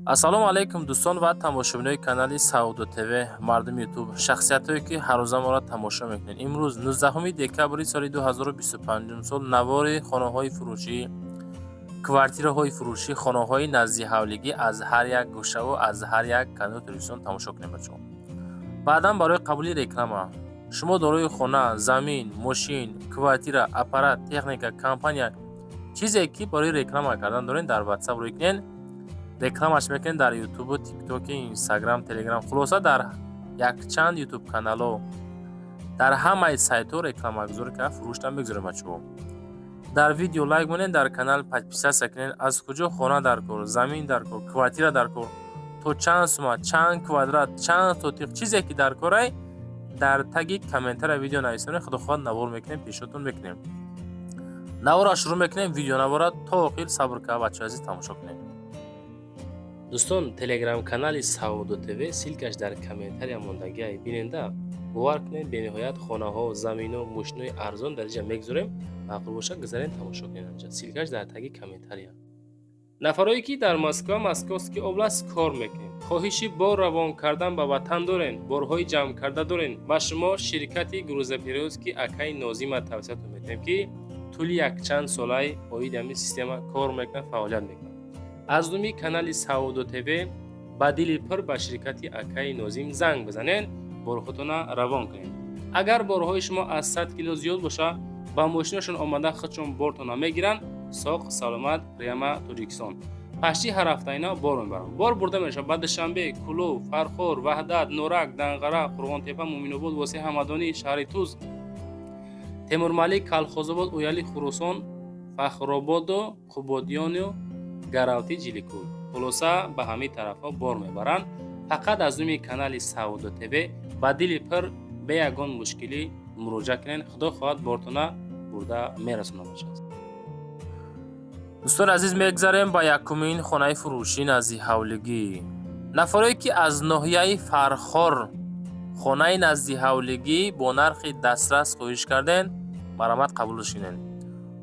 Ассалому алайкум, дӯстон ва тамошобинои канали Савдо ТВ, мардуми Ютуб, шахсиятҳое, ки ҳаррӯза моро тамошо мекунед. Имрӯз 19 декабри соли 2025 сол навори хонаҳои фурӯшӣ, квартираҳои фурӯшӣ, хонаҳои наздиҳавлигӣ аз ҳар як гӯшаву аз ҳар як канори Тоҷикистон тамошо кунем, бачаҳо. Баъдан барои қабули реклама шумо дорои хона, замин, мошин, квартира, аппарат, техника, компания, чизе ки барои реклама кардан доред, дар WhatsApp рӯй кунед, рекламаш мекунед дар Ютубу, Тиктоки, Инстаграм, Телеграм, хулоса, дар якчанд Ютуб каналҳо, дар ҳамаи сайтҳо рекламагузорӣ карда, фурӯштан бигзорем, бачаҳо. Дар видео лайк монед, дар канал подписаться кунед. Аз куҷо хона дар кор, замин дар кор, квартира дар кор, то чанд сума, чанд квадрат, чанд сотиқ, чизе ки дар корай, дар таги комментария видео нависонед. Худо хоҳад, навор мекунем, пешниҳодтон мекунем. Наворро шурӯъ мекунем, видеонавора то охир сабр карда, бачаҳои азиз, тамошо кунед. Дӯстон, телеграм-канали Савдо ТВ, ссылка ш дар комментария мондагиай, биненда. Бовар кунед, бениҳоят хонаҳо, замино, мошинои арзон дар инҷа мегузорем. Маъқул бошад, гузарен, тамошо кунед анҷа, ссылка ш дар таги комментария. Нафарое ки дар Москва, Московский область кор мекунед, хоҳиши бор равон кардан ба ватан дорен, борҳои ҷамъкарда дорен, ба шумо ширкати грузоперевозки акаи Нозима тавсиятон метиҳем, ки тӯли якчанд солаи оиди ҳамин система кор мекунад, фаъолият мекунад. Аз номи канали Савдо ТВ ба дили пур ба ширкати акаи Нозим занг бизанед, борҳотона равон кунед. Агар борҳои шумо аз 100 кило зиёд боша, ба мошинашон омада, худшон бортона мегиранд, соқ саломат прямо Тоҷикистон. Пашти ҳар ҳафта ина бор мебаранд. Бор бурда мешавад ба Душанбе, Кӯлоб, Фархор, Ваҳдат, Норак, Данғара, Қурғонтепа, Муъминобод, Восеъ, Ҳамадонӣ, шаҳри Туз, Темурмалик, Калхозобод, Ояли, Хуросон, Фахрободу Қубодиёну Гаравти, Ҷиликул, хулоса, ба ҳамин тарафҳо бор мебаранд. Фақат аз номи канали Савдо ТВ ба дили пур, бе ягон мушкилӣ муроҷиат кунед. Худо хоҳад, бортона бурда мерасонад бошад. Дӯстони азиз, мегзарем ба якумин хонаи фурӯшӣ назди ҳавлигӣ. Нафарое ки аз ноҳияи Фархор хонаи назди ҳавлигӣ бо нархи дастрас хоҳиш карден, марҳамат, қабулш кунед.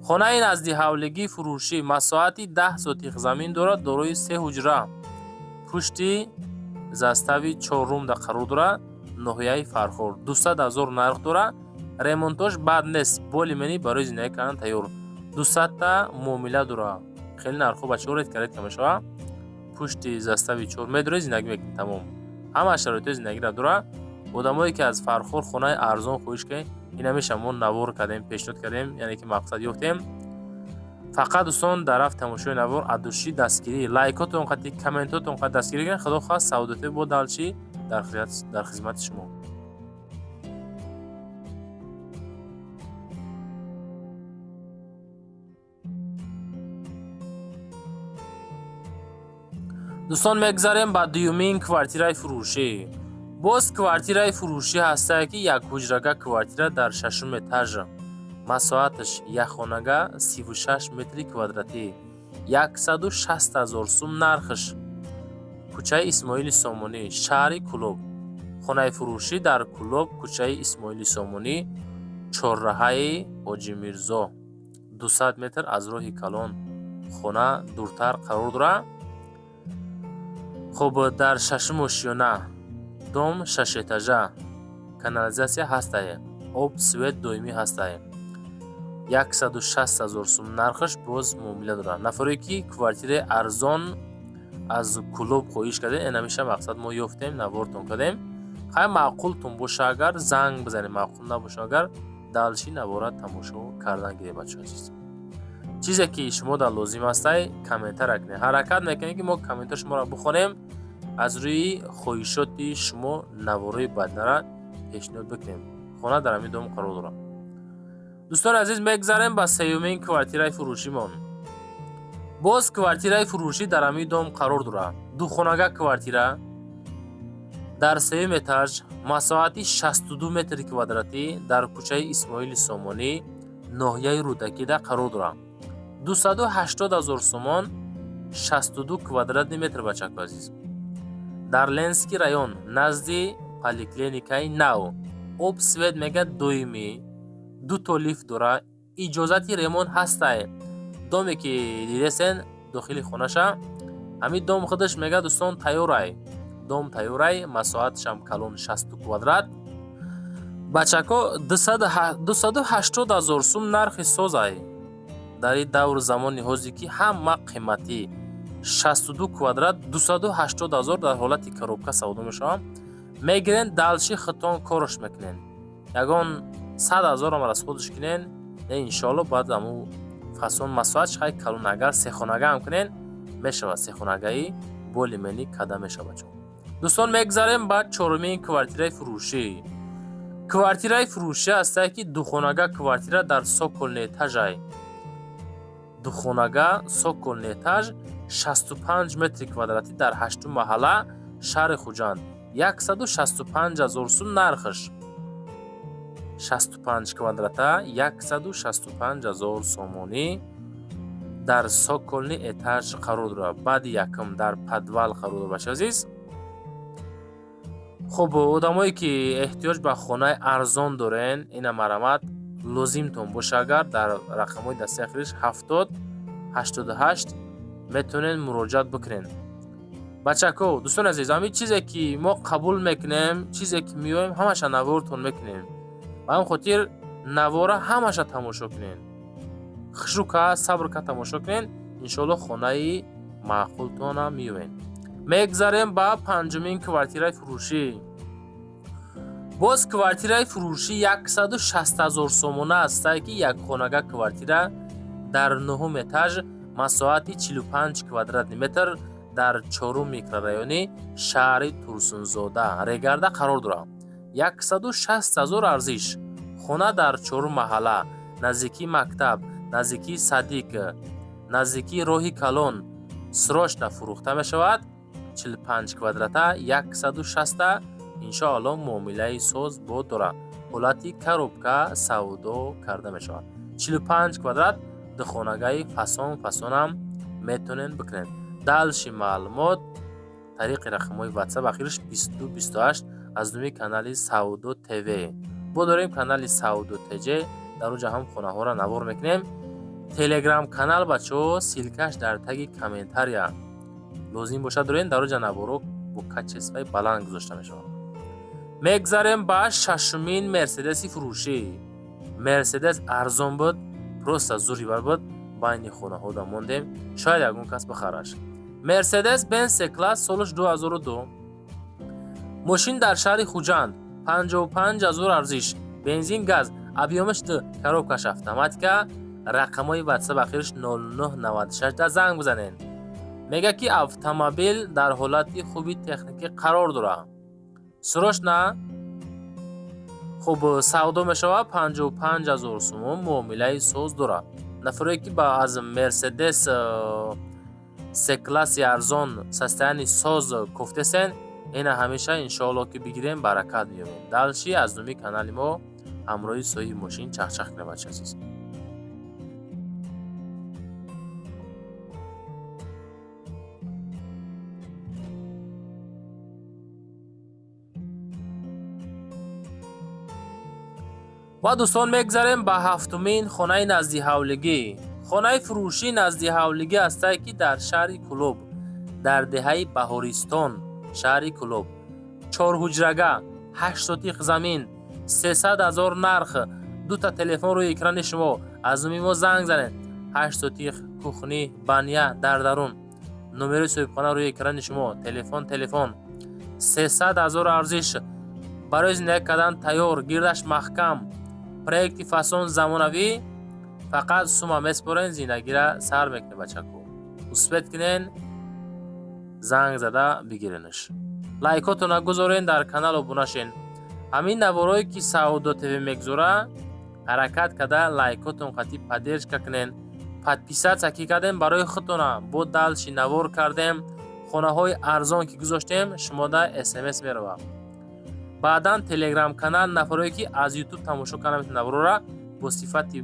Хонаи назди ҳавлигӣ фурӯшӣ масоҳати 10 сотих замин дорад, дорои се ҳуҷра, пушти застави чоррумда қарор дорад, ноҳияи Фархор. 200 000 нарх дорад. Ремонтош бад нест, более-менее барои зиндагӣ кардан тайёр. 200-та муомила дорад. Хеле нархҳо, бачаҳо, редко редко мешавад. Пушти застави чор медоред, зиндагӣ мекунед, тамом, ҳама шароитҳои зиндагиро дорад. Одамое ки аз Фархор хонаи арзон хоҳиш кунед, ин ҳамеша мо навор кардем, пешниҳод кардем, яъне ки мақсад ёфтем. Фақат, дӯстон, дар рафт тамошои навор от души дастгирӣ, лайкотон қати, комментотон қати дастгирӣ кунед. Худо хоҳад, Савдо ТВ бо дальше дар хизмати шумо. Дӯстон, мегзарем ба дуюмин квартираи фурӯшӣ. Боз квартираи фурӯшӣ ҳастае, ки якҳуҷрага квартира дар шашум этажа, масоҳаташ якхонага 36 метри квадратӣ, 160 000 сум нархш, кӯчаи Исмоили Сомонӣ, шаҳри Кӯлоб. Хонаи фурӯшӣ дар Кӯлоб, кӯчаи Исмоили Сомонӣ, чорраҳаи Ҳоҷимирзо, 200 метр аз роҳи калон хона дуртар қарор дорад. Хуб, дар шашум ошёна, дом шашэтажа, канализация ҳастае, об, свет доимӣ ҳастае. 160 000 сум нархаш, боз муомила дорад. Нафаре ки квартираи арзон аз Кӯлоб хоҳиш кардем, ин ҳамеша мақсад мо ёфтем, навортон кардем. Хай, маъқултон боша агар, занг бизанед, маъқул набоша агар, дальше навора тамошо кардан гиред. Бачаҳо азиз, чизе ки шумо дар лозим ҳастай, комментария кунед. Ҳаракат мекунем, ки мо комментар шуморо бихонем, аз рӯи хоҳишоти шумо наворои баъднара пешниҳод бикунем. Хона дар ҳамин дом қарор дорад. Дӯстони азиз, мегзарем ба сеюмин квартираи фурӯшимон. Боз квартираи фурӯшӣ дар ҳамин дом қарор дорад, духонага квартира дар сеюм этаж, масоҳати 62 метри квадратӣ, дар кӯчаи Исмоили Сомонӣ, ноҳияи Рӯдакида қарор дорад. 280 000 сомон, 62 квадратный метр, бачако азиз, дар Ленинский район, назди поликлиникаи нав. Об, свет мегӯяд доимӣ, дуто лифт дора, иҷозати ремонт ҳастай. Доме ки дидесен, дохили хонаша Ҳамин дом худаш, мега, дӯстон, тайёрай, дом тайёрай, масоҳаташам калон, 60 квадрат. Бачако, 280 000 сум нархи созай. Дар ин давру замони ҳозир, ки ҳама қиматӣ, 62 квадрат 280 000 дар ҳолати коробка савдо мешавам. Мегирен, дальше худтон корш мекунен, ягон 100 000-ам расходш кунен, не, иншоалло. Баъд аму фасон, масоҳатш хай калон, агар сехонага ҳам кунен, мешавад, сехонагаи болимени када мешавад. Бачо, дӯстон, мегзарем ба чорумин квартираи фурӯшӣ. Квартираи фурӯшӣ ҳастае, ки духонага квартира дар цокольный этажай, духонага, цокольный этаж, 65 метри квадратӣ, дар ҳаштум маҳалла, шаҳри Хуҷанд, 165 000 сум нархш. 65 квадрата, 165 000 сомонӣ, дар цокольный этаж қарор дорад, баъди якум дар подвал қарор дорад. Бача азиз, хуб, одамое ки эҳтиёҷ ба хонаи арзон дорен, ина марамат, лозимтон боша, агар дар рақамҳои дастаи ахириш 70 88 метавонед муроҷиат бикунед. Бачако, дӯстони азиз, ҳамин чизе ки мо қабул мекунем, чизе ки меоем, ҳамаша навортон мекунем. Ба ҳамин хотир навора ҳамаша тамошо кунед, хушрука сабр ка тамошо кунед, иншоалло хонаи маъқултонам меёбед. Мегзарем ба панҷумин квартираи фурӯшӣ. Боз квартираи фурӯшӣ 160 000 сомона ҳастае, ки якхонага квартира дар нуҳум этаж, масоҳати 45 квадратный метр, дар чорум микрорайони шаҳри Турсунзода, Регарда қарор дорад. 160 000 арзиш. Хона дар чорум маҳалла, наздикии мактаб, наздикии садик, наздикии роҳи калон, срочно фурӯхта мешавад. 45 квадрата, 160, иншоалло, муомилаи соз бо дорад, ҳолати коробка савдо карда мешавад. 45 квадрат, духонагаи фасон фасонам метавонед бикунед. Дальше маълумот тариқи рақамҳои WhatsApp ахириш 22 28 аз номи канали Савдо ТВ. Бо дорем канали Савдо ТЖ, дар оҷа ҳам хонаҳоро навор мекунем. Телеграм канал, бачаҳо, ссылкаш дар таги комментария. Лозим бошад, дорем, дар оҷа наворо бо качествои баланд гузошта мешавад. Мегзарем ба шашумин мерседеси фурӯшӣ. Мерседес арзон буд, просто зури бар буд, байни хонаҳода мондем, шояд ягон кас бихараш. Мерседес Бенз С класс, солаш 2002, мошин дар шаҳри Хуҷанд, 55 0 арзиш, бензин, газ, объёмаш д, коробкаш автоматика. Рақамҳои WhatsApp ахириш 0996 да занг бизанед. Мега, ки автомобил дар ҳолати хуби техникӣ қарор дорад, срочно, хуб, савдо мешавад. 55 000 сомон, муомилаи соз дорад. Нафаре ки ба аз Мерседес С класси арзон, состояние соз кофтесен, ина ҳамеша, иншоалло, ки бигирем, баракат меёбем. Дальше аз номи канали мо ҳамроҳи соҳиби мошин чахчах кунем, бача азиз. Ва дӯстон, мегзарем ба ҳафтумин хонаи наздиҳавлигӣ. Хонаи фурӯшӣ наздиҳавлигӣ ҳастае, ки дар шаҳри Кӯлоб, дар деҳаи Баҳористон, шаҳри Кӯлоб, чорҳуҷрага, 8 сотиқ замин, 300 000 нарх. Дута телефон рӯи экрани шумо, аз номи мо занг занед. 8 сотиқ, кухня, баня дар дарун. Номери соҳибхона рӯи экрани шумо. Телефон, телефон. 300 000 арзиш, барои зиндагӣ кардан тайёр, гирдаш маҳкам, проекти фасон, замонавӣ. Фақат сума меспорен, зиндагира сар мекунед. Бачаку, успеть кунен, занг зада бигиренаш. Лайкотона гузорен, дар канал обуна шен. Ҳамин наворое ки Савдо ТВ мегузора, ҳаракат карда лайкотон қатӣ поддержка кунен. Подписаться ки кардем, барои худтона. Бо дальше навор кардем, хонаҳои арзон ки гузоштем, шумода СМС меравад. Баъдан телеграм канал, нафарое ки аз Ютуб тамошо карда метавонед, наворора бо сифати,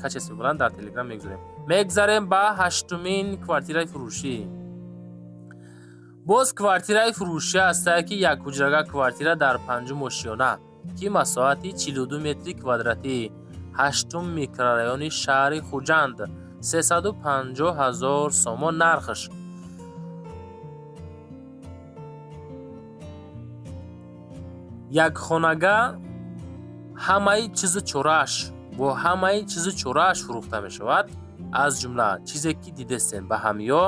качествои баланд дар Телеграм мегузорем. Мегзарем ба ҳаштумин квартираи фурӯшӣ. Боз квартираи фурӯшӣ ҳастае, ки якҳуҷрага квартира дар панҷум ошиёна, ки масоҳати 42 метри квадратӣ, ҳаштум микрорайони шаҳри Хуҷанд, 350 000 сомон нархш. Як хонага ҳамаи чизу чорааш, бо ҳамаи чизу чорааш фурӯхта мешавад. Аз ҷумла чизе ки дидестем ба ҳамё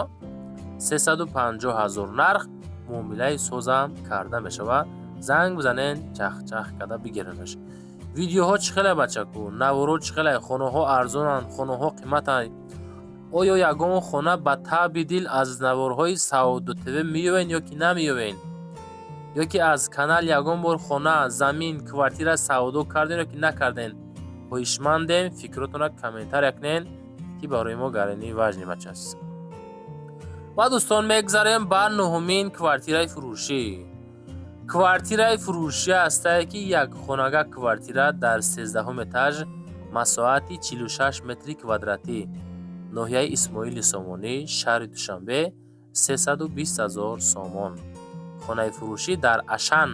350 000 нарх, муомилаи созам карда мешавад. Занг бизанен, чахчах карда бигиранаш. Видеоҳо чӣ хеле бачаку, наворо чӣ хеле, хонаҳо арзонанд, хонаҳо қиматанд. Оё ягон хона ба таъби дил аз наворҳои Саодо ТВ меёвен ё ки намеёвен? Ё ки аз канал ягон бор хона, замин, квартира савдо карден ё ки накарден? Хоҳишмандем, фикротонро комментария кунен, ки барои мо гарани важный, бача аст. Ва дӯстон, мегзарем ба нуҳумин квартираи фурӯшӣ. Квартираи фурӯшӣ ҳастае, ки як хонага квартира дар 13-ҳум этаж, масоҳати 46 метри квадратӣ, ноҳияи Исмоили Сомонӣ, шаҳри Душанбе, 320 000 сомон. Хонаи фурӯшӣ дар Ашан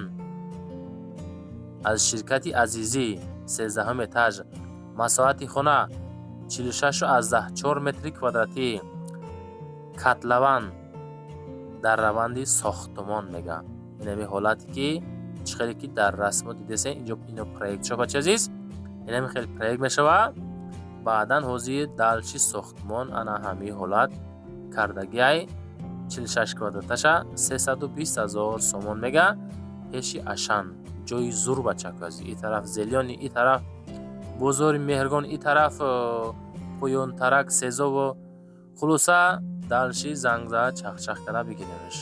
аз ширкати Азизӣ, 13-ҳум этаж, масоҳати хона 46,4 метри квадратӣ, котлован дар раванди сохтмон мега. Инами ҳолате ки чӣ хеле ки дар расмо дидесен, инҷо ино проект шо, бача азиз, инами хеле проект мешава. Баъдан ҳозир дальше сохтмон ана ҳамин ҳолат кардагиай. 46 квадраташа 320 000 сомон мега. Пеши Ашан ҷои зур, бачаку азиз. И тараф Зелёный, и тараф бозори Меҳргон, и тараф поёнтарак Сезово. Хулоса, дальше зангза чахчах карда бигиренаш.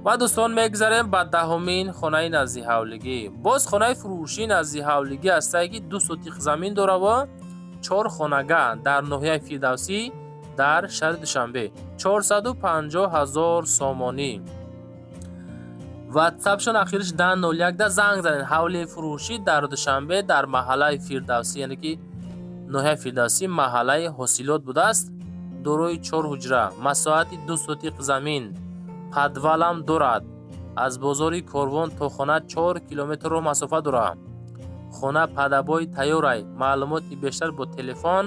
Ва дӯстон, мегзарем ба даҳумин хонаи наздиҳавлигӣ. Боз хонаи фурӯшӣ наздиҳавлигӣ ҳастае, ки 2 сотиқ замин дораво, чор хонага дар ноҳияи Фирдавсӣ, дар шаҳри Душанбе, 450 000 сомонӣ. Ватсапшон ахириш 1001 да занг занед. Ҳавлии фурӯшӣ дар Душанбе, дар маҳаллаи Фирдавсӣ, яъне ки ноҳияи Фирдавсӣ, маҳаллаи Ҳосилот будааст. Дорои чор ҳуҷра, масоҳати 2 сотиқ замин, подвалам дорад. Аз бозори Корвон то хона 4 километрро масофа дорад. Хона под обои тайёрай. Маълумоти бештар бо телефон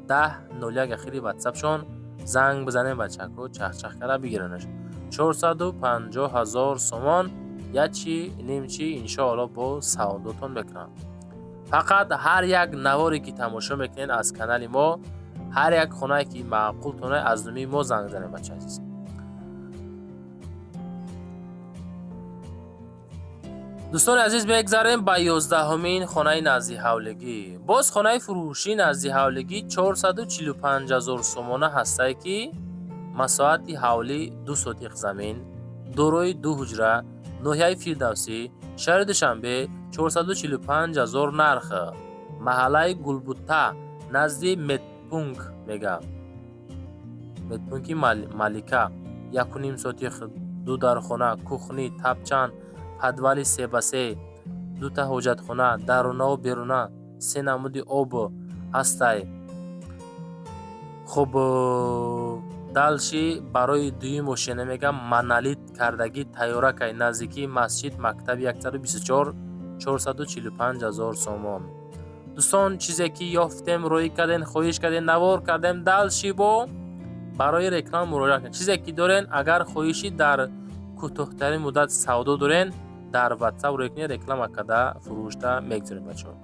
1001 ахири ватсапшон занг бизанем, бачако, чахчах карда бигиранаш. 450 000 сомон, ячи нимчи иншоалло бо савдотон мекунам. Фақат ҳар як наворе ки тамошо мекунед аз канали мо, ҳар як хонае ки маъқултон, аз номи мо занг занем, бача азиз. Дӯстони азиз, мегзарем ба 11-ҳумин хонаи наздиҳавлигӣ. Боз хонаи фурӯшӣ наздиҳавлигӣ 445 000 сомона ҳастае, ки масоҳати ҳавлӣ 2 сотиқ замин, дорои ду ҳуҷра, ноҳияи Фирдавсӣ, шаҳри Душанбе, 445 000 нарх, маҳаллаи Гулбутта, назди медпункт мега, медпункти Малика, 1,5 сотиқ, ду дархона, кухни, тапчан, подвали 3 ба 3, дута ҳоҷатхона, дарунаву беруна, се намуди об ҳастай. Хуб, дальше барои дуюм ошина мегам, монолит кардагӣ тайёракай, наздикии масҷид, мактаби 124, 445 000 сомон. Дӯстон, чизе ки ёфтем, рӯӣ кардем, хоҳиш кардем, навор кардем. Дальше бо барои реклама муроҷиат кунед. Чизе ки дорен, агар хоҳиши дар кӯтоҳтарин муддат савдо дорен, дар ватсап рӯй кунед, реклама карда фурӯшта мегузорем, бачаҳо.